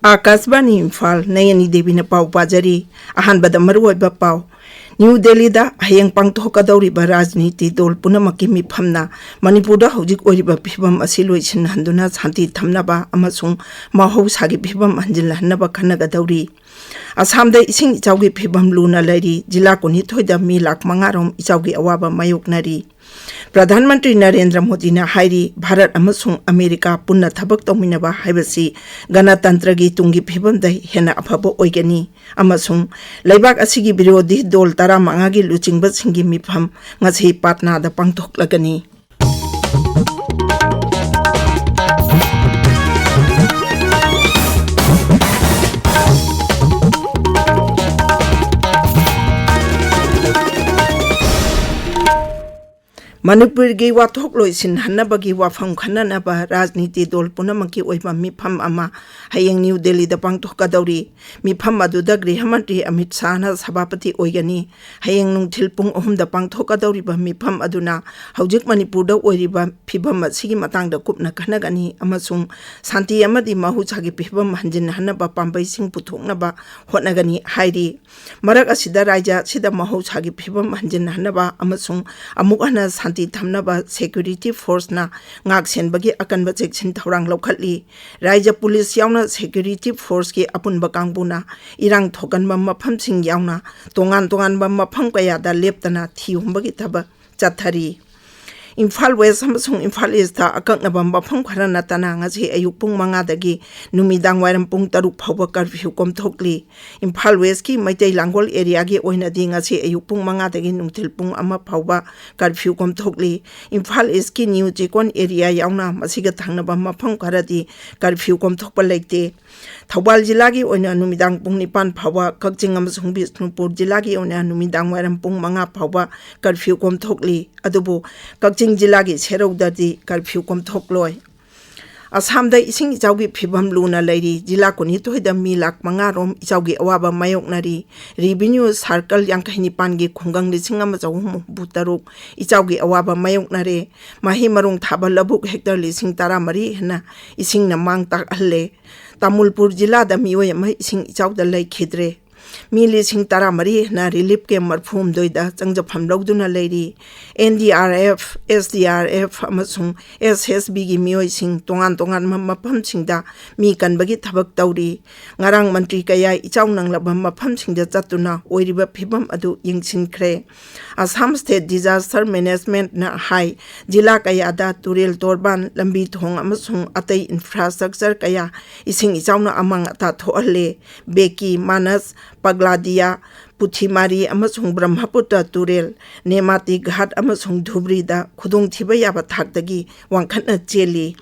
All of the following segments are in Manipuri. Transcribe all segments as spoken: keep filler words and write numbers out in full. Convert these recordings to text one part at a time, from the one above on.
ꯑꯥꯀꯥꯁꯕꯥꯅꯤ ꯏꯝꯐꯥꯜ, ꯅꯌꯅꯤ ꯗꯦꯕꯤꯅ ꯄꯥꯎ ꯄꯥꯖꯔꯤ꯫ ꯑꯍꯥꯟꯕꯗ ꯃꯔꯨꯑꯣꯏꯕ ꯄꯥꯎ꯫ ꯅ꯭ꯌꯨ ꯗꯦꯜꯂꯤꯗ ꯍꯌꯦꯡ ꯄꯥꯡꯊꯣꯛꯀꯗꯧꯔꯤꯕ ꯔꯥꯖꯅꯤꯇꯤ ꯗꯣꯜ ꯄꯨꯝꯅꯃꯛꯀꯤ ꯃꯤꯐꯝꯅ ꯃꯅꯤꯄꯨꯔꯗ ꯍꯧꯖꯤꯛ ꯑꯣꯏꯔꯤꯕ ꯐꯤꯕꯝ ꯑꯁꯤ ꯂꯣꯏꯁꯤꯟꯍꯟꯗꯨꯅ ꯁꯥꯟꯇꯤ ꯊꯝꯅꯕ ꯑꯃꯁꯨꯡ ꯃꯍꯧꯁꯥꯒꯤ ꯐꯤꯕꯝ ꯍꯟꯖꯤꯜꯍꯟꯅꯕ ꯈꯟꯅꯒꯗꯧꯔꯤ꯫ ꯑꯁꯥꯝꯗ ꯏꯁꯤꯡ ꯏꯆꯥꯎꯒꯤ ꯐꯤꯕꯝ ꯂꯨꯅ ꯂꯩꯔꯤ꯫ ꯖꯤꯂꯥ ꯀꯨꯟꯅꯤꯊꯣꯏꯗ ꯃꯤ ꯂꯥꯈ ꯃꯉꯥ ꯔꯣꯝ ꯏꯆꯥꯎꯒꯤ ꯑꯋꯥꯕ ꯃꯥꯌꯣꯛꯅꯔꯤ꯫ ꯄ꯭ꯔꯙꯥꯟ ꯃꯟꯇ꯭ꯔꯤ ꯅꯔꯦꯟꯗ꯭ꯔ ꯃꯣꯗꯤꯅ ꯍꯥꯏꯔꯤ, ꯚꯥꯔꯠ ꯑꯃꯁꯨꯡ ꯑꯃꯦꯔꯤꯀꯥ ꯄꯨꯟꯅ ꯊꯕꯛ ꯇꯧꯃꯤꯟꯅꯕ ꯍꯥꯏꯕꯁꯤ ꯒꯅꯇꯟꯇ꯭ꯔꯒꯤ ꯇꯨꯡꯒꯤ ꯐꯤꯕꯝꯗ ꯍꯦꯟꯅ ꯑꯐꯕ ꯑꯣꯏꯒꯅꯤ ꯑꯃꯁꯨꯡ ꯂꯩꯕꯥꯛ ꯑꯁꯤꯒꯤ ꯕꯤꯔꯣꯙꯤ ꯗꯣꯜ ꯇꯔꯥꯃꯉꯥꯒꯤ ꯂꯨꯆꯤꯡꯕꯁꯤꯡꯒꯤ ꯃꯤꯐꯝ ꯉꯁꯤ ꯄꯥꯠꯅꯥꯗ ꯄꯥꯡꯊꯣꯛꯂꯒꯅꯤ꯫ ꯃꯅꯤꯄꯨꯔꯒꯤ ꯋꯥꯊꯣꯛ ꯂꯣꯏꯁꯤꯟꯍꯟꯅꯕꯒꯤ ꯋꯥꯐꯝ ꯈꯟꯅꯅꯕ ꯔꯥꯖꯅꯤꯇꯤ ꯗꯣꯜ ꯄꯨꯝꯅꯃꯛꯀꯤ ꯑꯣꯏꯕ ꯃꯤꯐꯝ ꯑꯃ ꯍꯌꯦꯡ ꯅ꯭ꯌꯨ ꯗꯦꯜꯂꯤꯗ ꯄꯥꯡꯊꯣꯛꯀꯗꯧꯔꯤ꯫ ꯃꯤꯐꯝ ꯑꯗꯨꯗ ꯒ꯭ꯔꯤꯍ ꯃꯟꯇ꯭ꯔꯤ ꯑꯃꯤꯠ ꯁꯥꯍꯅ ꯁꯚꯥꯄꯇꯤ ꯑꯣꯏꯒꯅꯤ꯫ ꯍꯌꯦꯡ ꯅꯨꯡꯊꯤꯜ ꯄꯨꯡ ꯑꯍꯨꯝꯗ ꯄꯥꯡꯊꯣꯛꯀꯗꯧꯔꯤꯕ ꯃꯤꯐꯝ ꯑꯗꯨꯅ ꯍꯧꯖꯤꯛ ꯃꯅꯤꯄꯨꯔꯗ ꯑꯣꯏꯔꯤꯕ ꯐꯤꯕꯝ ꯑꯁꯤꯒꯤ ꯃꯇꯥꯡꯗ ꯀꯨꯞꯅ ꯈꯟꯅꯒꯅꯤ ꯑꯃꯁꯨꯡ ꯁꯥꯟꯇꯤ ꯑꯃꯗꯤ ꯃꯍꯧꯁꯥꯒꯤ ꯐꯤꯕꯝ ꯍꯟꯖꯤꯟꯍꯟꯅꯕ ꯄꯥꯝꯕꯩꯁꯤꯡ ꯄꯨꯊꯣꯛꯅꯕ ꯍꯣꯠꯅꯒꯅꯤ ꯍꯥꯏꯔꯤ꯫ ꯃꯔꯛ ꯑꯁꯤꯗ ꯔꯥꯖ꯭ꯌ ꯑꯁꯤꯗ ꯃꯍꯧꯁꯥꯒꯤ ꯐꯤꯕꯝ ꯍꯟꯖꯤꯟꯍꯟꯅꯕ ꯑꯃꯁꯨꯡ ꯑꯃꯨꯛ ꯍꯟꯅ ꯁꯥꯟꯇꯤ ꯊꯝꯅꯕ ꯁꯦꯀ꯭ꯌꯨꯔꯤꯇꯤ ꯐꯣꯔꯁꯅ ꯉꯥꯛ ꯁꯦꯟꯕꯒꯤ ꯑꯀꯟꯕ ꯆꯦꯛꯁꯤꯟ ꯊꯧꯔꯥꯡ ꯂꯧꯈꯠꯂꯤ꯫ ꯔꯥꯖ꯭ꯌ ꯄꯨꯂꯤꯁ ꯌꯥꯎꯅ ꯁꯦꯀ꯭ꯌꯨꯔꯤꯇꯤ ꯐꯣꯔꯁꯀꯤ ꯑꯄꯨꯟꯕ ꯀꯥꯡꯕꯨꯅ ꯏꯔꯥꯡ ꯊꯣꯛꯀꯟꯕ ꯃꯐꯝꯁꯤꯡ ꯌꯥꯎꯅ ꯇꯣꯉꯥꯟ ꯇꯣꯉꯥꯟꯕ ꯃꯐꯝ ꯀꯌꯥꯗ ꯂꯦꯞꯇꯅ ꯊꯤ ꯍꯨꯝꯕꯒꯤ ꯊꯕꯛ ꯆꯠꯊꯔꯤ꯫ ꯏꯝꯐꯥꯜ ꯋꯦꯁ ꯑꯃꯁꯨꯡ ꯏꯝꯐꯥꯜ ꯏꯁꯇ ꯑꯀꯛꯅꯕ ꯃꯐꯝ ꯈꯔ ꯅꯠꯇꯅ ꯉꯁꯤ ꯑꯌꯨꯛ ꯄꯨꯡ ꯃꯉꯥꯗꯒꯤ ꯅꯨꯃꯤꯗꯥꯡ ꯋꯥꯏꯔꯝ ꯄꯨꯡ ꯇꯔꯨꯛ ꯐꯥꯎꯕ ꯀꯔꯐ꯭ꯌꯨ ꯀꯣꯝꯊꯣꯛꯂꯤ꯫ ꯏꯝꯐꯥꯜ ꯋꯦꯁꯀꯤ ꯃꯩꯇꯩ ꯂꯥꯡꯒꯣꯜ ꯑꯦꯔꯤꯌꯥꯒꯤ ꯑꯣꯏꯅꯗꯤ ꯉꯁꯤ ꯑꯌꯨꯛ ꯄꯨꯡ ꯃꯉꯥꯗꯒꯤ ꯅꯨꯡꯊꯤꯜ ꯄꯨꯡ ꯑꯃ ꯐꯥꯎꯕ ꯀꯔꯐ꯭ꯌꯨ ꯀꯣꯝꯊꯣꯛꯂꯤ꯫ ꯏꯝꯐꯥꯜ ꯏꯁꯀꯤ ꯅ꯭ꯌꯨ ꯆꯦꯀꯣꯟ ꯑꯦꯔꯤꯌꯥ ꯌꯥꯎꯅ ꯃꯁꯤꯒ ꯊꯪꯅꯕ ꯃꯐꯝ ꯈꯔꯗꯤ ꯀꯔꯐ꯭ꯌꯨ ꯀꯣꯝꯊꯣꯛꯄ ꯂꯩꯇꯦ꯫ ꯊꯧꯕꯥꯜ ꯖꯤꯂꯥꯒꯤ ꯑꯣꯏꯅ ꯅꯨꯃꯤꯗꯥꯡ ꯄꯨꯡ ꯅꯤꯄꯥꯟ ꯐꯥꯎꯕ, ꯀꯛꯆꯤꯡ ꯑꯃꯁꯨꯡ ꯕꯤꯁꯅꯨꯄꯨꯔ ꯖꯤꯂꯥꯒꯤ ꯑꯣꯏꯅ ꯅꯨꯃꯤꯗꯥꯡ ꯋꯥꯏꯔꯝ ꯄꯨꯡ ꯃꯉꯥ ꯐꯥꯎꯕ ꯀꯔꯐ꯭ꯌꯨ ꯀꯣꯝꯊꯣꯛꯂꯤ꯫ ꯑꯗꯨꯕꯨ ꯀꯛꯆꯤꯡ ꯖꯤꯂꯥꯒꯤ ꯁꯦꯔꯧꯗꯗꯤ ꯀꯔꯐ꯭ꯌꯨ ꯀꯣꯝꯊꯣꯛꯂꯣꯏ꯫ ꯑꯁꯥꯝꯗ ꯏꯁꯤꯡ ꯏꯆꯥꯎꯒꯤ ꯐꯤꯕꯝ ꯂꯨꯅ ꯂꯩꯔꯤ꯫ ꯖꯤꯂꯥ ꯀꯨꯟꯅꯤꯊꯣꯏꯗ ꯃꯤ ꯂꯥꯈ ꯃꯉꯥ ꯔꯣꯝ ꯏꯆꯥꯎꯒꯤ ꯑꯋꯥꯕ ꯃꯥꯌꯣꯛꯅꯔꯤ꯫ ꯔꯤꯚꯤꯅ꯭ꯌꯨ ꯁꯥꯔꯀꯜ ꯌꯥꯡꯈꯩ ꯅꯤꯄꯥꯟꯒꯤ ꯈꯨꯡꯒꯪ ꯂꯤꯁꯤꯡ ꯑꯃ ꯆꯍꯨꯝ ꯍꯨꯝꯐꯨ ꯇꯔꯨꯛ ꯏꯆꯥꯎꯒꯤ ꯑꯋꯥꯕ ꯃꯥꯌꯣꯛꯅꯔꯦ꯫ ꯃꯍꯩ ꯃꯔꯣꯡ ꯊꯥꯕ ꯂꯧꯕꯨꯛ ꯍꯦꯛꯇꯔ ꯂꯤꯁꯤꯡ ꯇꯔꯥꯃꯔꯤ ꯍꯦꯟꯅ ꯏꯁꯤꯡꯅ ꯃꯥꯡ ꯇꯥꯛꯍꯜꯂꯦ꯫ ꯇꯥꯃꯨꯜꯄꯨꯔ ꯖꯤꯂꯥꯗ ꯃꯤꯑꯣꯏ ꯑꯃ ꯏꯁꯤꯡ ꯏꯆꯥꯎꯗ ꯂꯩꯈꯤꯗ꯭ꯔꯦ꯫ ꯃꯤ ꯂꯤꯁꯤꯡ ꯇꯔꯥꯃꯔꯤ ꯍꯦꯟꯅ ꯔꯤꯂꯤꯐ ꯀꯦꯝ ꯃꯔꯤꯐꯨꯍꯨꯝꯗꯣꯏꯗ ꯆꯪꯖꯐꯝ ꯂꯧꯗꯨꯅ ꯂꯩꯔꯤ꯫ N D R F, S D R F ꯑꯃꯁꯨꯡ ꯑꯦꯁ ꯑꯦꯁ ꯕꯤꯒꯤ ꯃꯤꯑꯣꯏꯁꯤꯡ ꯇꯣꯉꯥꯟ ꯇꯣꯉꯥꯟꯕ ꯃꯐꯝꯁꯤꯡꯗ ꯃꯤ ꯀꯟꯕꯒꯤ ꯊꯕꯛ ꯇꯧꯔꯤ꯫ ꯉꯔꯥꯡ ꯃꯟꯇ꯭ꯔꯤ ꯀꯌꯥ ꯏꯆꯥꯎ ꯅꯪꯂꯕ ꯃꯐꯝꯁꯤꯡꯗ ꯆꯠꯇꯨꯅ ꯑꯣꯏꯔꯤꯕ ꯐꯤꯕꯝ ꯑꯗꯨ ꯌꯦꯡꯁꯤꯟꯈ꯭ꯔꯦ꯫ ꯑꯁꯥꯝ ꯁ꯭ꯇꯦꯠ ꯗꯤꯖꯥꯁꯇꯔ ꯃꯦꯅꯦꯖꯃꯦꯟꯠꯅ ꯍꯥꯏ, ꯖꯤꯂꯥ ꯀꯌꯥꯗ ꯇꯨꯔꯦꯜ ꯇꯣꯔꯕꯥꯟ, ꯂꯝꯕꯤ ꯊꯣꯡ ꯑꯃꯁꯨꯡ ꯑꯇꯩ ꯏꯟꯐ꯭ꯔꯥꯁ꯭ꯇ꯭ꯔꯛꯆꯔ ꯀꯌꯥ ꯏꯁꯤꯡ ꯏꯆꯥꯎꯅ ꯑꯃꯥꯡ ꯑꯇꯥ ꯊꯣꯛꯍꯜꯂꯦ꯫ ꯕꯦꯀꯤ, ꯃꯥꯅꯁ, ꯄꯒꯂꯥꯗꯤꯌꯥ, ꯄꯨꯊꯤꯃꯥꯔꯤ ꯑꯃꯁꯨꯡ ꯕ꯭ꯔꯍ꯭ꯃꯄꯨꯇ꯭ꯔ ꯇꯨꯔꯦꯜ, ꯅꯦꯃꯥꯇꯤ ꯘꯥꯠ ꯑꯃꯁꯨꯡ ꯙꯨꯕ꯭ꯔꯤꯗ ꯈꯨꯗꯣꯡꯊꯤꯕ ꯌꯥꯕ ꯊꯥꯛꯇꯒꯤ ꯋꯥꯡꯈꯠꯅ ꯆꯦꯜꯂꯤ꯫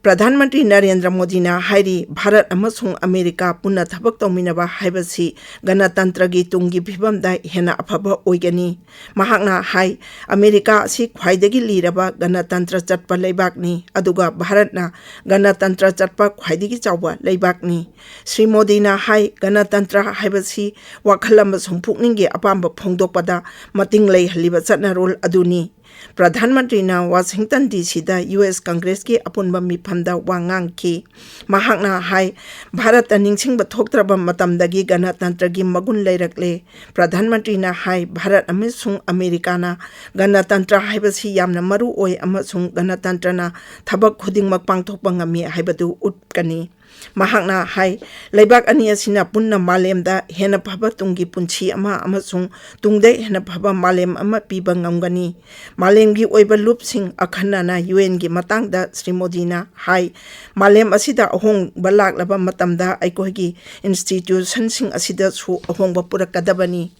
ꯄ꯭ꯔꯙꯥꯟ ꯃꯟꯇ꯭ꯔꯤ ꯅꯔꯦꯟꯗ꯭ꯔ ꯃꯣꯗꯤꯅ ꯍꯥꯏꯔꯤ, ꯚꯥꯔꯠ ꯑꯃꯁꯨꯡ ꯑꯃꯦꯔꯤꯀꯥ ꯄꯨꯟꯅ ꯊꯕꯛ ꯇꯧꯃꯤꯟꯅꯕ ꯍꯥꯏꯕꯁꯤ ꯒꯅꯇꯟꯇ꯭ꯔꯒꯤ ꯇꯨꯡꯒꯤ ꯐꯤꯕꯝꯗ ꯍꯦꯟꯅ ꯑꯐꯕ ꯑꯣꯏꯒꯅꯤ꯫ ꯃꯍꯥꯛꯅ ꯍꯥꯏ, ꯑꯃꯦꯔꯤꯀꯥ ꯑꯁꯤ ꯈ꯭ꯋꯥꯏꯗꯒꯤ ꯂꯤꯔꯕ ꯒꯅꯇꯟꯇ꯭ꯔ ꯆꯠꯄ ꯂꯩꯕꯥꯛꯅꯤ, ꯑꯗꯨꯒ ꯚꯥꯔꯠꯅ ꯒꯅꯇꯟꯇ꯭ꯔ ꯆꯠꯄ ꯈ꯭ꯋꯥꯏꯗꯒꯤ ꯆꯥꯎꯕ ꯂꯩꯕꯥꯛꯅꯤ꯫ ꯁ꯭ꯔꯤ ꯃꯣꯗꯤꯅ ꯍꯥꯏ, ꯒꯅꯇꯟꯇ꯭ꯔ ꯍꯥꯏꯕꯁꯤ ꯋꯥꯈꯜ ꯑꯃꯁꯨꯡ ꯄꯨꯛꯅꯤꯡꯒꯤ ꯑꯄꯥꯝꯕ ꯐꯣꯡꯗꯣꯛꯄꯗ ꯃꯇꯤꯡ ꯂꯩꯍꯜꯂꯤꯕ ꯆꯠꯅꯔꯣꯜ ꯑꯗꯨꯅꯤ꯫ ꯄ꯭ꯔꯙꯥꯟ ꯃꯟꯇ꯭ꯔꯤꯅ ꯋꯥꯁꯤꯡꯇꯟ ꯗꯤ ꯁꯤꯗ ꯌꯨ ꯑꯦꯁ ꯀꯪꯒ꯭ꯔꯦꯁꯀꯤ ꯑꯄꯨꯟꯕ ꯃꯤꯐꯝꯗ ꯋꯥ ꯉꯥꯡꯈꯤ꯫ ꯃꯍꯥꯛꯅ ꯍꯥꯏ, ꯚꯥꯔꯠꯇ ꯅꯤꯡꯁꯤꯡꯕ ꯊꯣꯛꯇ꯭ꯔꯕ ꯃꯇꯝꯗꯒꯤ ꯒꯅꯇꯟꯇ꯭ꯔꯒꯤ ꯃꯒꯨꯟ ꯂꯩꯔꯛꯂꯦ꯫ ꯄ꯭ꯔꯙꯥꯟ ꯃꯟꯇ꯭ꯔꯤꯅ ꯍꯥꯏ, ꯚꯥꯔꯠ ꯑꯃꯁꯨꯡ ꯑꯃꯦꯔꯤꯀꯥꯅ ꯒꯅꯇꯟꯇ꯭ꯔ ꯍꯥꯏꯕꯁꯤ ꯌꯥꯝꯅ ꯃꯔꯨ ꯑꯣꯏ ꯑꯃꯁꯨꯡ ꯒꯅꯇꯟꯇ꯭ꯔꯅ ꯊꯕꯛ ꯈꯨꯗꯤꯡꯃꯛ ꯄꯥꯡꯊꯣꯛꯄ ꯉꯝꯃꯤ ꯍꯥꯏꯕꯗꯨ ꯎꯠꯀꯅꯤ꯫ ꯃꯍꯥꯛꯅ ꯍꯥꯏ, ꯂꯩꯕꯥꯛ ꯑꯅꯤ ꯑꯁꯤꯅ ꯄꯨꯟꯅ ꯃꯥꯂꯦꯝꯗ ꯍꯦꯟꯅ ꯐꯕ ꯇꯨꯡꯒꯤ ꯄꯨꯟꯁꯤ ꯑꯃ ꯑꯃꯁꯨꯡ ꯇꯨꯡꯗ ꯍꯦꯟꯅ ꯐꯕ ꯃꯥꯂꯦꯝ ꯑꯃ ꯄꯤꯕ ꯉꯝꯒꯅꯤ꯫ ꯃꯥꯂꯦꯝꯒꯤ ꯑꯣꯏꯕ ꯂꯨꯞꯁꯤꯡ ꯑꯈꯟꯅꯅ ꯌꯨ ꯑꯦꯟꯒꯤ ꯃꯇꯥꯡꯗ ꯁ꯭ꯔꯤ ꯃꯣꯗꯤꯅ ꯍꯥꯏ, ꯃꯥꯂꯦꯝ ꯑꯁꯤꯗ ꯑꯍꯣꯡꯕ ꯂꯥꯛꯂꯕ ꯃꯇꯝꯗ ꯑꯩꯈꯣꯏꯒꯤ ꯏꯟꯁꯇꯤꯇ꯭ꯌꯨꯁꯟꯁꯤꯡ ꯑꯁꯤꯗꯁꯨ ꯑꯍꯣꯡꯕ ꯄꯨꯔꯛꯀꯗꯕꯅꯤ꯫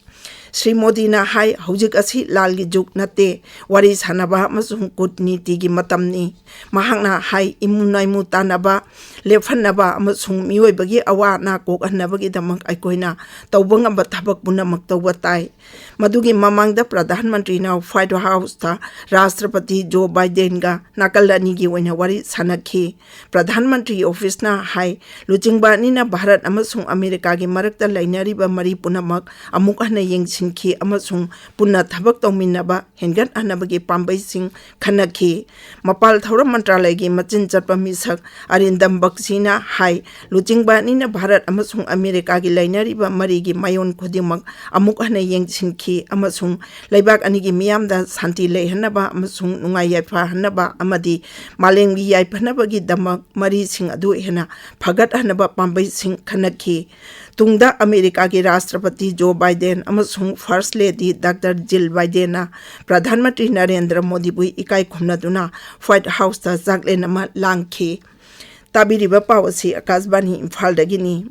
ꯁ꯭ꯔꯤ ꯃꯣꯗꯤꯅ ꯍꯥꯏ, ꯍꯧꯖꯤꯛ ꯑꯁꯤ ꯂꯥꯜꯒꯤ ꯖꯨꯒ ꯅꯠꯇꯦ, ꯋꯥꯔꯤ ꯁꯥꯅꯕ ꯑꯃꯁꯨꯡ ꯀꯨꯠꯅꯤꯇꯤꯒꯤ ꯃꯇꯝꯅꯤ꯫ ꯃꯍꯥꯛꯅ ꯍꯥꯏ, ꯏꯃꯨ ꯅꯥꯏꯃꯨ ꯇꯥꯟꯅꯕ, ꯂꯦꯞꯍꯟꯅꯕ ꯑꯃꯁꯨꯡ ꯃꯤꯑꯣꯏꯕꯒꯤ ꯑꯋꯥ ꯑꯅꯥ ꯀꯣꯛꯍꯟꯅꯕꯒꯤꯗꯃꯛ ꯑꯩꯈꯣꯏꯅ ꯇꯧꯕ ꯉꯝꯕ ꯊꯕꯛ ꯄꯨꯝꯅꯃꯛ ꯇꯧꯕ ꯇꯥꯏ꯫ ꯃꯗꯨꯒꯤ ꯃꯃꯥꯡꯗ ꯄ꯭ꯔꯙꯥꯟ ꯃꯟꯇ꯭ꯔꯤꯅ ꯋꯥꯏꯠ ꯍꯥꯎꯁꯇ ꯔꯥꯁꯇ꯭ꯔꯄꯇꯤ ꯖꯣ ꯕꯥꯏꯗꯦꯟꯒ ꯅꯥꯀꯜ ꯑꯅꯤꯒꯤ ꯑꯣꯏꯅ ꯋꯥꯔꯤ ꯁꯥꯅꯈꯤ꯫ ꯄ꯭ꯔꯙꯥꯟ ꯃꯟꯇ꯭ꯔꯤ ꯑꯣꯐꯤꯁꯅ ꯍꯥꯏ, ꯂꯨꯆꯤꯡꯕ ꯑꯅꯤꯅ ꯚꯥꯔꯠ ꯑꯃꯁꯨꯡ ꯑꯃꯦꯔꯤꯀꯥꯒꯤ ꯃꯔꯛꯇ ꯂꯩꯅꯔꯤꯕ ꯃꯔꯤ ꯄꯨꯝꯅꯃꯛ ꯑꯃꯨꯛ ꯍꯟꯅ ꯌꯦꯡꯁꯤꯟꯈꯤ ꯑꯃꯁꯨꯡ ꯄꯨꯟꯅ ꯊꯕꯛ ꯇꯧꯃꯤꯟꯅꯕ ꯍꯦꯟꯒꯠꯍꯟꯅꯕꯒꯤ ꯄꯥꯝꯕꯩꯁꯤꯡ ꯈꯟꯅꯈꯤ꯫ ꯃꯄꯥꯜ ꯊꯧꯔꯝ ꯃꯟꯇ꯭ꯔꯥꯂꯌꯒꯤ ꯃꯆꯤꯟ ꯆꯠꯄ ꯃꯤꯁꯛ ꯑꯔꯤꯟꯗꯝ ꯕꯛꯁꯤꯅ ꯍꯥꯏ, ꯂꯨꯆꯤꯡꯕ ꯑꯅꯤꯅ ꯚꯥꯔꯠ ꯑꯃꯁꯨꯡ ꯑꯃꯦꯔꯤꯀꯥꯒꯤ ꯂꯩꯅꯔꯤꯕ ꯃꯔꯤꯒꯤ ꯃꯥꯏꯑꯣꯟ ꯈꯨꯗꯤꯡꯃꯛ ꯑꯃꯨꯛ ꯍꯟꯅ ꯌꯦꯡꯁꯤꯟꯈꯤ ꯑꯃꯁꯨꯡ ꯂꯩꯕꯥꯛ ꯑꯅꯤꯒꯤ ꯃꯤꯌꯥꯝꯗ ꯁꯥꯟꯇꯤ ꯂꯩꯍꯟꯅꯕ ꯑꯃꯁꯨꯡ ꯅꯨꯡꯉꯥꯏ ꯌꯥꯏꯐꯍꯟꯅꯕ ꯑꯃꯗꯤ ꯃꯥꯂꯦꯝꯒꯤ ꯌꯥꯏꯐꯅꯕꯒꯤꯗꯃꯛ ꯃꯔꯤꯁꯤꯡ ꯑꯗꯨ ꯍꯦꯟꯅ ꯐꯒꯠꯍꯟꯅꯕ ꯄꯥꯝꯕꯩꯁꯤꯡ ꯈꯟꯅꯈꯤ꯫ ꯇꯨꯡꯗ ꯑꯃꯦꯔꯤꯀꯥꯒꯤ ꯔꯥꯁꯇ꯭ꯔꯄꯇꯤ ꯖꯣ ꯕꯥꯏꯗꯦꯟ ꯑꯃꯁꯨꯡ first lady doctor jail ꯕꯥꯏꯗꯦꯟꯅ Pradhan Mantri Narendra ꯃꯣꯗꯤꯕꯨ ꯏꯀꯥꯏ ꯈꯨꯝꯅꯗꯨꯅ ꯋꯥꯏꯠ ꯍꯥꯎꯁꯇ ꯆꯥꯛꯂꯦꯟ ꯑꯃ ꯂꯥꯡꯈꯤ꯫ ꯇꯥꯕꯤꯔꯤꯕ ꯄꯥꯎ ꯑꯁꯤ ꯑꯀꯥꯁꯕꯥꯅꯤ ꯏꯝꯐꯥꯜꯗꯒꯤꯅꯤ꯫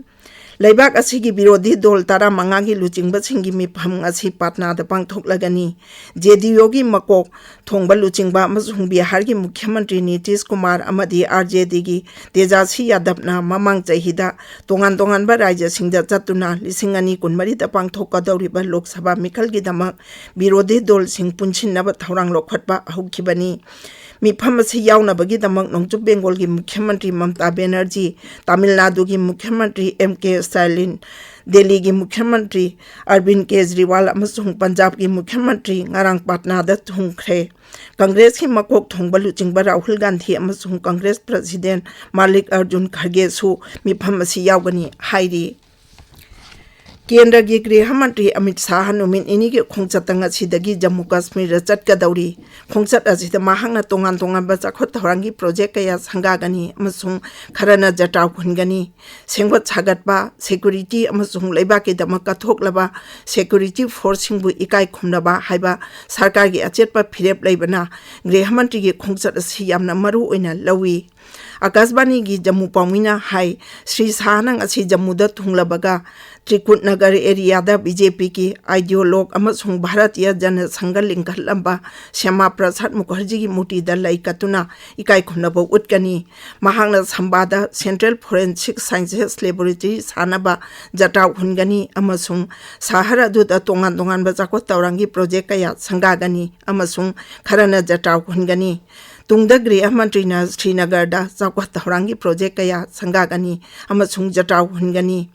ꯂꯩꯕꯥꯛ ꯑꯁꯤꯒꯤ ꯕꯤꯔꯣꯙꯤ ꯗꯣꯜ ꯇꯔꯥꯃꯉꯥꯒꯤ ꯂꯨꯆꯤꯡꯕꯁꯤꯡꯒꯤ ꯃꯤꯐꯝ ꯉꯁꯤ ꯄꯥꯠꯅꯥꯗ ꯄꯥꯡꯊꯣꯛꯂꯒꯅꯤ꯫ ꯖꯦ ꯗꯤ ꯌꯨꯒꯤ ꯃꯀꯣꯛ ꯊꯣꯡꯕ ꯂꯨꯆꯤꯡꯕ ꯑꯃꯁꯨꯡ ꯕꯤꯍꯥꯔꯒꯤ ꯃꯨꯈ꯭ꯌ ꯃꯟꯇ꯭ꯔꯤ ꯅꯤꯇꯤꯁ ꯀꯨꯃꯥꯔ ꯑꯃꯗꯤ ꯑꯥꯔ ꯖꯦ ꯗꯤꯒꯤ ꯇꯦꯖꯥꯁꯤ ꯌꯥꯗꯕꯅ ꯃꯃꯥꯡ ꯆꯍꯤꯗ ꯇꯣꯉꯥꯟ ꯇꯣꯉꯥꯟꯕ ꯔꯥꯖ꯭ꯌꯁꯤꯡꯗ ꯆꯠꯇꯨꯅ ꯂꯤꯁꯤꯡ ꯑꯅꯤ ꯀꯨꯟꯃꯔꯤꯗ ꯄꯥꯡꯊꯣꯛꯀꯗꯧꯔꯤꯕ ꯂꯣꯛ ꯁꯚꯥ ꯃꯤꯈꯜꯒꯤꯗꯃꯛ ꯕꯤꯔꯣꯙꯤ ꯗꯣꯜꯁꯤꯡ ꯄꯨꯟꯁꯤꯟꯅꯕ ꯊꯧꯔꯥꯡ ꯂꯧꯈꯠꯄ ꯍꯧꯈꯤꯕꯅꯤ꯫ ꯃꯤꯐꯝ ꯑꯁꯤ ꯌꯥꯎꯅꯕꯒꯤꯗꯃꯛ ꯅꯣꯡꯆꯨꯞ ꯕꯦꯡꯒꯣꯜꯒꯤ ꯃꯨꯈ꯭ꯌ ꯃꯟꯇ꯭ꯔꯤ ꯃꯃꯇꯥ ꯕꯦꯅꯔꯖꯤ, ꯇꯥꯃꯤꯜ ꯅꯥꯗꯨꯒꯤ ꯃꯨꯈ꯭ꯌ ꯃꯟꯇ꯭ꯔꯤ ꯑꯦꯝ ꯀꯦ ꯁ꯭ꯇꯥꯂꯤꯟ, ꯗꯦꯜꯂꯤꯒꯤ ꯃꯨꯈ꯭ꯌ ꯃꯟꯇ꯭ꯔꯤ ꯑꯔꯕꯤꯟ ꯀꯦꯖꯔꯤꯋꯥꯜ ꯑꯃꯁꯨꯡ ꯄꯟꯖꯥꯕꯀꯤ ꯃꯨꯈ꯭ꯌ ꯃꯟꯇ꯭ꯔꯤ ꯉꯔꯥꯡ ꯄꯥꯠꯅꯥꯗ ꯊꯨꯡꯈ꯭ꯔꯦ꯫ ꯀꯪꯒ꯭ꯔꯦꯁꯀꯤ ꯃꯀꯣꯛ ꯊꯣꯡꯕ ꯂꯨꯆꯤꯡꯕ ꯔꯥꯍꯨꯜ ꯒꯥꯟꯙꯤ ꯑꯃꯁꯨꯡ ꯀꯪꯒ꯭ꯔꯦꯁ ꯄ꯭ꯔꯁꯤꯗꯦꯟ ꯃꯥꯂꯤꯛ ꯑꯔꯖꯨꯟ ꯈꯔꯒꯦꯁꯨ ꯃꯤꯐꯝ ꯑꯁꯤ ꯌꯥꯎꯒꯅꯤ ꯍꯥꯏꯔꯤ꯫ ꯀꯦꯟꯗ꯭ꯔꯒꯤ ꯒ꯭ꯔꯤꯍ ꯃꯟꯇ꯭ꯔꯤ ꯑꯃꯤꯠ ꯁꯥꯍ ꯅꯨꯃꯤꯠ ꯅꯤꯅꯤꯒꯤ ꯈꯣꯡꯆꯠꯇ ꯉꯁꯤꯗꯒꯤ ꯖꯝꯃꯨ ꯀꯥꯁꯃꯤꯔꯗ ꯆꯠꯀꯗꯧꯔꯤ꯫ ꯈꯣꯡꯆꯠ ꯑꯁꯤꯗ ꯃꯍꯥꯛꯅ ꯇꯣꯉꯥꯟ ꯇꯣꯉꯥꯟꯕ ꯆꯥꯎꯈꯠ ꯊꯧꯔꯥꯡꯒꯤ ꯄ꯭ꯔꯣꯖꯦꯛ ꯀꯌꯥ ꯁꯪꯒꯥꯒꯅꯤ ꯑꯃꯁꯨꯡ ꯈꯔꯅ ꯖꯇ꯭ꯔꯥ ꯍꯨꯟꯒꯅꯤ꯫ ꯁꯦꯝꯒꯠ ꯁꯥꯒꯠꯄ, ꯁꯦꯀ꯭ꯌꯨꯔꯤꯇꯤ ꯑꯃꯁꯨꯡ ꯂꯩꯕꯥꯛꯀꯤꯗꯃꯛ ꯀꯠꯊꯣꯛꯂꯕ ꯁꯦꯀ꯭ꯌꯨꯔꯤꯇꯤ ꯐꯣꯔꯁꯁꯤꯡꯕꯨ ꯏꯀꯥꯏ ꯈꯨꯝꯅꯕ ꯍꯥꯏꯕ ꯁꯔꯀꯥꯔꯒꯤ ꯑꯆꯦꯠꯄ ꯐꯤꯔꯦꯞ ꯂꯩꯕꯅ ꯒ꯭ꯔꯤꯍ ꯃꯟꯇ꯭ꯔꯤꯒꯤ ꯈꯣꯡꯆꯠ ꯑꯁꯤ ꯌꯥꯝꯅ ꯃꯔꯨ ꯑꯣꯏꯅ ꯂꯧꯏ꯫ ꯑꯀꯥꯁꯕꯥꯅꯤꯒꯤ ꯖꯝꯃꯨ ꯄꯥꯎꯃꯤꯅ ꯍꯥꯏ, ꯁ꯭ꯔꯤ ꯁꯥꯍꯅ ꯉꯁꯤ ꯖꯝꯃꯨꯗ ꯊꯨꯡꯂꯕꯒ ꯇ꯭ꯔꯤꯀꯨꯠ ꯅꯒꯔ ꯑꯦꯔꯤꯌꯥꯗ ꯕꯤ ꯖꯦ ꯄꯤꯒꯤ ꯑꯥꯏꯗꯤꯌꯣꯂꯣꯒ ꯑꯃꯁꯨꯡ ꯚꯥꯔꯇꯤꯌ ꯖꯅ ꯁꯪꯘ ꯂꯤꯡꯈꯠꯂꯝꯕ ꯁ꯭ꯌꯥꯃꯥ ꯄ꯭ꯔꯁꯥꯗ ꯃꯨꯈꯔꯖꯤꯒꯤ ꯃꯨꯔꯇꯤꯗ ꯂꯩ ꯀꯠꯇꯨꯅ ꯏꯀꯥꯏ ꯈꯨꯝꯅꯕ ꯎꯠꯀꯅꯤ꯫ ꯃꯍꯥꯛꯅ ꯁꯝꯕꯥꯗ Central Forensic Sciences Laboratory ꯁꯥꯅꯕ ꯖꯇ꯭ꯔꯥ ꯍꯨꯟꯒꯅꯤ ꯑꯃꯁꯨꯡ ꯁꯍꯔ ꯑꯗꯨꯗ ꯇꯣꯉꯥꯟ ꯇꯣꯉꯥꯟꯕ ꯆꯥꯎꯈꯠ ꯊꯧꯔꯥꯡꯒꯤ ꯄ꯭ꯔꯣꯖꯦꯛ ꯀꯌꯥ ꯁꯪꯒꯥꯒꯅꯤ ꯑꯃꯁꯨꯡ ꯈꯔꯅ ꯖꯇ꯭ꯔꯥ ꯍꯨꯟꯒꯅꯤ꯫ ꯇꯨꯡꯗ ꯒ꯭ꯔꯤꯍ ꯃꯟꯇ꯭ꯔꯤꯅ ꯁ꯭ꯔꯤꯅꯒꯔꯗ ꯆꯥꯎꯈꯠ ꯊꯧꯔꯥꯡꯒꯤ ꯄ꯭ꯔꯣꯖꯦꯛ ꯀꯌꯥ ꯁꯪꯒꯥꯒꯅꯤ ꯑꯃꯁꯨꯡ ꯖꯇ꯭ꯔꯥ ꯍꯨꯟꯒꯅꯤ꯫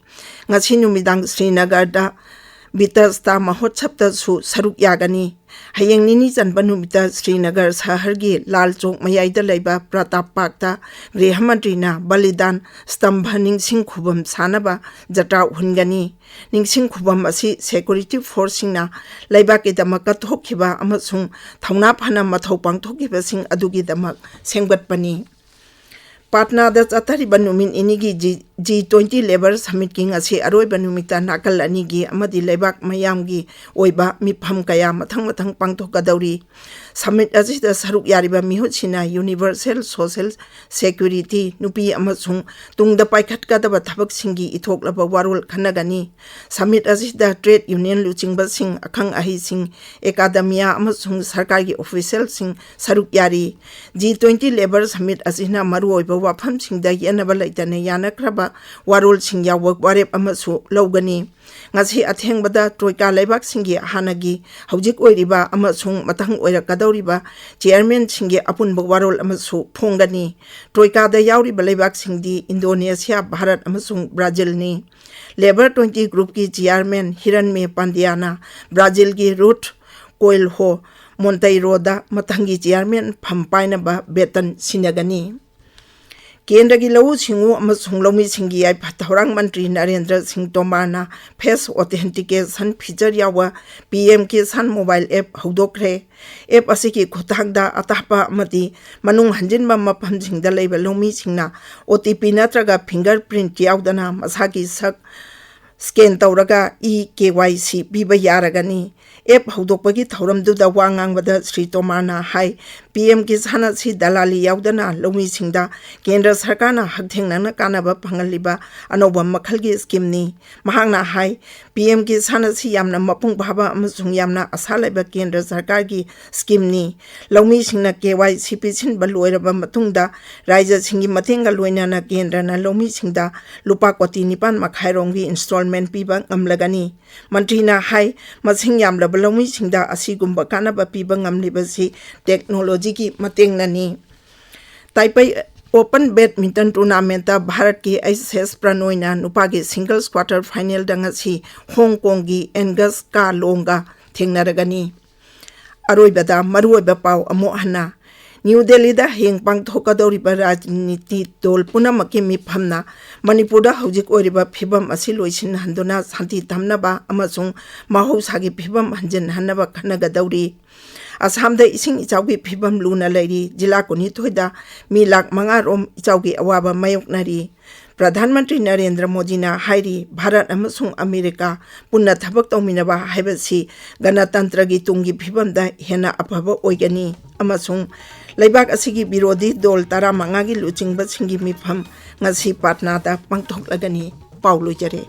ꯉꯁꯤ ꯅꯨꯃꯤꯗꯥꯡ ꯁ꯭ꯔꯤꯅꯒꯔꯗ ꯕꯤꯇꯁꯇꯥ ꯃꯍꯣꯠꯁꯕꯇꯁꯨ ꯁꯔꯨꯛ ꯌꯥꯒꯅꯤ꯫ ꯍꯌꯦꯡ ꯅꯤꯅꯤ ꯆꯟꯕ ꯅꯨꯃꯤꯠꯇ ꯁ꯭ꯔꯤꯅꯒꯔ ꯁꯍꯔꯒꯤ ꯂꯥꯜ ꯆꯣꯛ ꯃꯌꯥꯏꯗ ꯂꯩꯕ ꯄ꯭ꯔꯇꯥꯞ ꯄꯥꯔꯛꯇ ꯒ꯭ꯔꯤꯍ ꯃꯟꯇ꯭ꯔꯤꯅ ꯕꯂꯤꯗꯥꯟ ꯁ꯭ꯇꯝꯚ ꯅꯤꯡꯁꯤꯡ ꯈꯨꯕꯝ ꯁꯥꯅꯕ ꯖꯇ꯭ꯔꯥ ꯍꯨꯟꯒꯅꯤ꯫ ꯅꯤꯡꯁꯤꯡ ꯈꯨꯕꯝ ꯑꯁꯤ ꯁꯦꯀ꯭ꯌꯨꯔꯤꯇꯤ ꯐꯣꯔꯁꯁꯤꯡꯅ ꯂꯩꯕꯥꯛꯀꯤꯗꯃꯛ ꯀꯠꯊꯣꯛꯈꯤꯕ ꯑꯃꯁꯨꯡ ꯊꯧꯅꯥ ꯐꯅ ꯃꯊꯧ ꯄꯥꯡꯊꯣꯛꯈꯤꯕꯁꯤꯡ ꯑꯗꯨꯒꯤꯗꯃꯛ ꯁꯦꯝꯒꯠꯄꯅꯤ꯫ ꯄꯥꯠꯅꯥꯗ ꯆꯠꯊꯔꯤꯕ ꯅꯨꯃꯤꯠ ꯅꯤꯅꯤꯒꯤ ꯖꯤ, ꯖꯤ ꯇ꯭ꯋꯦꯟꯇꯤ ꯂꯦꯕꯔ ꯁꯃꯤꯠꯀꯤ ꯉꯁꯤ ꯑꯔꯣꯏꯕ ꯅꯨꯃꯤꯠꯇ ꯅꯥꯀꯜ ꯑꯅꯤꯒꯤ ꯑꯃꯗꯤ ꯂꯩꯕꯥꯛ ꯃꯌꯥꯝꯒꯤ ꯑꯣꯏꯕ ꯃꯤꯐꯝ ꯀꯌꯥ ꯃꯊꯪ ꯃꯊꯪ ꯄꯥꯡꯊꯣꯛꯀꯗꯧꯔꯤ꯫ ꯁꯃꯤꯠ ꯑꯁꯤꯗ ꯁꯔꯨꯛ ꯌꯥꯔꯤꯕ ꯃꯤꯍꯨꯠꯁꯤꯡꯅ ꯌꯨꯅꯤꯚꯔꯁꯦꯜ ꯁꯣꯁꯦꯜ ꯁꯦꯀ꯭ꯌꯨꯔꯤꯇꯤ, ꯅꯨꯄꯤ ꯑꯃꯁꯨꯡ ꯇꯨꯡꯗ ꯄꯥꯏꯈꯠꯀꯗꯕ ꯊꯕꯛꯁꯤꯡꯒꯤ ꯏꯊꯣꯛꯂꯕ ꯋꯥꯔꯣꯜ ꯈꯟꯅꯒꯅꯤ꯫ ꯁꯃꯤꯠ ꯑꯁꯤꯗ ꯇ꯭ꯔꯦꯗ ꯌꯨꯅꯤꯌꯟ ꯂꯨꯆꯤꯡꯕꯁꯤꯡ, ꯑꯈꯪ ꯑꯍꯩꯁꯤꯡ, ꯑꯦꯀꯥꯗꯃꯤꯌꯥ ꯑꯃꯁꯨꯡ ꯁꯔꯀꯥꯔꯒꯤ ꯑꯣꯐꯤꯁꯤꯌꯦꯜꯁꯤꯡ ꯁꯔꯨꯛ ꯌꯥꯔꯤ꯫ ꯖꯤ ꯇ꯭ꯋꯦꯟꯇꯤ ꯂꯦꯕꯔ ꯁꯃꯤꯠ ꯑꯁꯤꯅ ꯃꯔꯨꯑꯣꯏꯕ ꯋꯥꯐꯝꯁꯤꯡꯗ ꯌꯦꯠꯅꯕ ꯂꯩꯇꯅ ꯌꯥꯅꯈ꯭ꯔꯕ ꯋꯥꯔꯣꯜꯁꯤꯡ ꯌꯥꯎꯕ ꯋꯥꯔꯦꯞ ꯑꯃꯁꯨ ꯂꯧꯒꯅꯤ꯫ ꯉꯁꯤ ꯑꯊꯦꯡꯕꯗ ꯇ꯭ꯔꯣꯏꯀꯥ ꯂꯩꯕꯥꯛꯁꯤꯡꯒꯤ ꯍꯥꯟꯅꯒꯤ, ꯍꯧꯖꯤꯛ ꯑꯣꯏꯔꯤꯕ ꯑꯃꯁꯨꯡ ꯃꯊꯪ ꯑꯣꯏꯔꯛꯀꯗꯧꯔꯤꯕ ꯆꯤꯌꯔꯃꯦꯟꯁꯤꯡꯒꯤ ꯑꯄꯨꯟꯕ ꯋꯥꯔꯣꯜ ꯑꯃꯁꯨ ꯐꯣꯡꯒꯅꯤ꯫ ꯇ꯭ꯔꯣꯏꯀꯥꯗ ꯌꯥꯎꯔꯤꯕ ꯂꯩꯕꯥꯛꯁꯤꯡꯗꯤ ꯏꯟꯗꯣꯅꯦꯁꯤꯌꯥ, ꯚꯥꯔꯠ ꯑꯃꯁꯨꯡ ꯕ꯭ꯔꯥꯖꯤꯜꯅꯤ꯫ ꯂꯦꯕꯔ ꯇ꯭ꯋꯦꯟꯇꯤ ꯒ꯭ꯔꯨꯞꯀꯤ ꯆꯤꯌꯔꯃꯦꯟ ꯍꯤꯔꯟꯃꯦ ꯄꯥꯟꯗ꯭ꯌꯥꯅ ꯕ꯭ꯔꯥꯖꯤꯜꯒꯤ ꯔꯨꯊ ꯀꯣꯏꯜꯍꯣ ꯃꯣꯟꯇꯩꯔꯣꯗ ꯃꯊꯪꯒꯤ ꯆꯤꯌꯔꯃꯦꯟ ꯐꯝ ꯄꯥꯏꯅꯕ ꯕꯦꯇꯟ ꯁꯤꯟꯅꯒꯅꯤ꯫ ꯀꯦꯟꯗ꯭ꯔꯒꯤ ꯂꯧꯎ ꯁꯤꯡꯎ ꯑꯃꯁꯨꯡ ꯂꯧꯃꯤꯁꯤꯡꯒꯤ ꯌꯥꯏꯐ ꯊꯧꯔꯥꯡ ꯃꯟꯇ꯭ꯔꯤ ꯅꯔꯦꯟꯗ꯭ꯔ ꯁꯤꯡ ꯇꯣꯃꯔꯅ ꯐꯦꯁ ꯑꯣꯊꯦꯟꯇꯤꯀꯦꯁꯟ ꯐꯤꯆꯔ ꯌꯥꯎꯕ P M Kisan mobile app ꯍꯧꯗꯣꯛꯈ꯭ꯔꯦ꯫ ꯑꯦꯞ ꯑꯁꯤꯒꯤ ꯈꯨꯠꯊꯥꯡꯗ ꯑꯊꯥꯞꯄ ꯑꯃꯗꯤ ꯃꯅꯨꯡ ꯍꯟꯖꯤꯟꯕ ꯃꯐꯝꯁꯤꯡꯗ ꯂꯩꯕ ꯂꯧꯃꯤꯁꯤꯡꯅ ꯑꯣ ꯇꯤ ꯄꯤ ꯅꯠꯇ꯭ꯔꯒ ꯐꯤꯡꯒꯔ ꯄ꯭ꯔꯤꯟꯠ ꯌꯥꯎꯗꯅ ꯃꯁꯥꯒꯤ ꯁꯛ ꯁ꯭ꯀꯦꯟ ꯇꯧꯔꯒ ꯏ ꯀꯦ ꯋꯥꯏ ꯁꯤ ꯄꯤꯕ ꯌꯥꯔꯒꯅꯤ꯫ ꯑꯦꯞ ꯍꯧꯗꯣꯛꯄꯒꯤ ꯊꯧꯔꯝꯗꯨꯗ ꯋꯥ ꯉꯥꯡꯕꯗ ꯁ꯭ꯔꯤ ꯇꯣꯃꯔꯅ ꯍꯥꯏ, ꯄꯤ ꯑꯦꯝ ꯀꯤꯁꯥꯟ ꯑꯁꯤ ꯗꯂꯥꯂꯤ ꯌꯥꯎꯗꯅ ꯂꯧꯃꯤꯁꯤꯡꯗ ꯀꯦꯟꯗ꯭ꯔ ꯁꯔꯀꯥꯔꯅ ꯍꯛꯊꯦꯡꯅꯅ ꯀꯥꯟꯅꯕ ꯐꯪꯍꯜꯂꯤꯕ ꯑꯅꯧꯕ ꯃꯈꯜꯒꯤ ꯁ꯭ꯀꯤꯝꯅꯤ꯫ ꯃꯍꯥꯛꯅ ꯍꯥꯏ, ꯄꯤ ꯑꯦꯝ ꯀꯤꯁꯥꯟ ꯑꯁꯤ ꯌꯥꯝꯅ ꯃꯄꯨꯡ ꯐꯥꯕ ꯑꯃꯁꯨꯡ ꯌꯥꯝꯅ ꯑꯁꯥ ꯂꯩꯕ ꯀꯦꯟꯗ꯭ꯔ ꯁꯔꯀꯥꯔꯒꯤ ꯁ꯭ꯀꯤꯝꯅꯤ꯫ ꯂꯧꯃꯤꯁꯤꯡꯅ ꯀꯦ ꯋꯥꯏ ꯁꯤ ꯄꯤꯁꯤꯟꯕ ꯂꯣꯏꯔꯕ ꯃꯇꯨꯡꯗ ꯔꯥꯏꯖ꯭ꯌꯁꯤꯡꯒꯤ ꯃꯇꯦꯡꯒ ꯂꯣꯏꯅꯅ ꯀꯦꯟꯗ꯭ꯔꯅ ꯂꯧꯃꯤꯁꯤꯡꯗ ꯂꯨꯄꯥ ꯀꯣꯇꯤ ꯅꯤꯄꯥꯟ ꯃꯈꯥꯏꯔꯣꯝꯒꯤ ꯏꯟꯁꯇꯣꯜꯃꯦꯟ ꯄꯤꯕ ꯉꯝꯂꯒꯅꯤ꯫ ꯃꯟꯇ꯭ꯔꯤꯅ ꯍꯥꯏ, ꯃꯁꯤꯡ ꯌꯥꯝꯂꯕ ꯂꯧꯃꯤꯁꯤꯡꯗ ꯑꯁꯤꯒꯨꯝꯕ ꯀꯥꯟꯅꯕ ꯄꯤꯕ ꯉꯝꯂꯤꯕꯁꯤ ꯇꯦꯛꯅꯣꯂꯣꯖꯤꯒꯤ ꯃꯇꯦꯡꯅꯅꯤ꯫ ꯇꯥꯏꯄꯩ ꯑꯣꯄꯟ ꯕꯦꯗꯃꯤꯟꯇꯟ ꯇꯨꯔꯅꯥꯃꯦꯟꯇ ꯚꯥꯔꯠꯀꯤ ꯑꯩꯆ ꯑꯦꯁ ꯄ꯭ꯔꯅꯣꯏꯅ ꯅꯨꯄꯥꯒꯤ ꯁꯤꯡꯒꯜꯁ ꯀ꯭ꯋꯥꯇꯔ ꯐꯥꯏꯅꯦꯜꯗ ꯉꯁꯤ ꯍꯣꯡ ꯀꯣꯡꯒꯤ ꯑꯦꯟꯒꯁ ꯀꯥ ꯂꯣꯡꯒ ꯊꯦꯡꯅꯔꯒꯅꯤ꯫ ꯑꯔꯣꯏꯕꯗ ꯃꯔꯨꯑꯣꯏꯕ ꯄꯥꯎ ꯑꯃꯨꯛ ꯍꯟꯅ꯫ ꯅ꯭ꯌꯨ ꯗꯦꯜꯂꯤꯗ ꯍꯌꯦꯡ ꯄꯥꯡꯊꯣꯛꯀꯗꯧꯔꯤꯕ ꯔꯥꯖꯅꯤꯇꯤ ꯗꯣꯜ ꯄꯨꯝꯅꯃꯛꯀꯤ ꯃꯤꯐꯝꯅ ꯃꯅꯤꯄꯨꯔꯗ ꯍꯧꯖꯤꯛ ꯑꯣꯏꯔꯤꯕ ꯐꯤꯕꯝ ꯑꯁꯤ ꯂꯣꯏꯁꯤꯟꯍꯟꯗꯨꯅ ꯁꯥꯟꯇꯤ ꯊꯝꯅꯕ ꯑꯃꯁꯨꯡ ꯃꯍꯧꯁꯥꯒꯤ ꯐꯤꯕꯝ ꯍꯟꯖꯤꯟꯍꯟꯅꯕ ꯈꯟꯅꯒꯗꯧꯔꯤ꯫ ꯑꯁꯥꯝꯗ ꯏꯁꯤꯡ ꯏꯆꯥꯎꯒꯤ ꯐꯤꯕꯝ ꯂꯨꯅ ꯂꯩꯔꯤ꯫ ꯖꯤꯂꯥ ꯀꯨꯟꯅꯤꯊꯣꯏꯗ ꯃꯤ ꯂꯥꯈ ꯃꯉꯥ ꯔꯣꯝ ꯏꯆꯥꯎꯒꯤ ꯑꯋꯥꯕ ꯃꯥꯌꯣꯛꯅꯔꯤ꯫ ꯄ꯭ꯔꯙꯥꯟ ꯃꯟꯇ꯭ꯔꯤ ꯅꯔꯦꯟꯗ꯭ꯔ ꯃꯣꯗꯤꯅ ꯍꯥꯏꯔꯤ, ꯚꯥꯔꯠ ꯑꯃꯁꯨꯡ ꯑꯃꯦꯔꯤꯀꯥ ꯄꯨꯟꯅ ꯊꯕꯛ ꯇꯧꯃꯤꯟꯅꯕ ꯍꯥꯏꯕꯁꯤ ꯒꯅꯇꯟꯇ꯭ꯔꯒꯤ ꯇꯨꯡꯒꯤ ꯐꯤꯕꯝꯗ ꯍꯦꯟꯅ ꯑꯐꯕ ꯑꯣꯏꯒꯅꯤ ꯑꯃꯁꯨꯡ ꯂꯩꯕꯥꯛ ꯑꯁꯤꯒꯤ ꯕꯤꯔꯣꯙꯤ ꯗꯣꯜ ꯇꯔꯥꯃꯉꯥꯒꯤ ꯂꯨꯆꯤꯡꯕꯁꯤꯡꯒꯤ ꯃꯤꯐꯝ ꯉꯁꯤ ꯄꯥꯠꯅꯥꯗ ꯄꯥꯡꯊꯣꯛꯂꯒꯅꯤ꯫ ꯄꯥꯎ ꯂꯣꯏꯖꯔꯦ꯫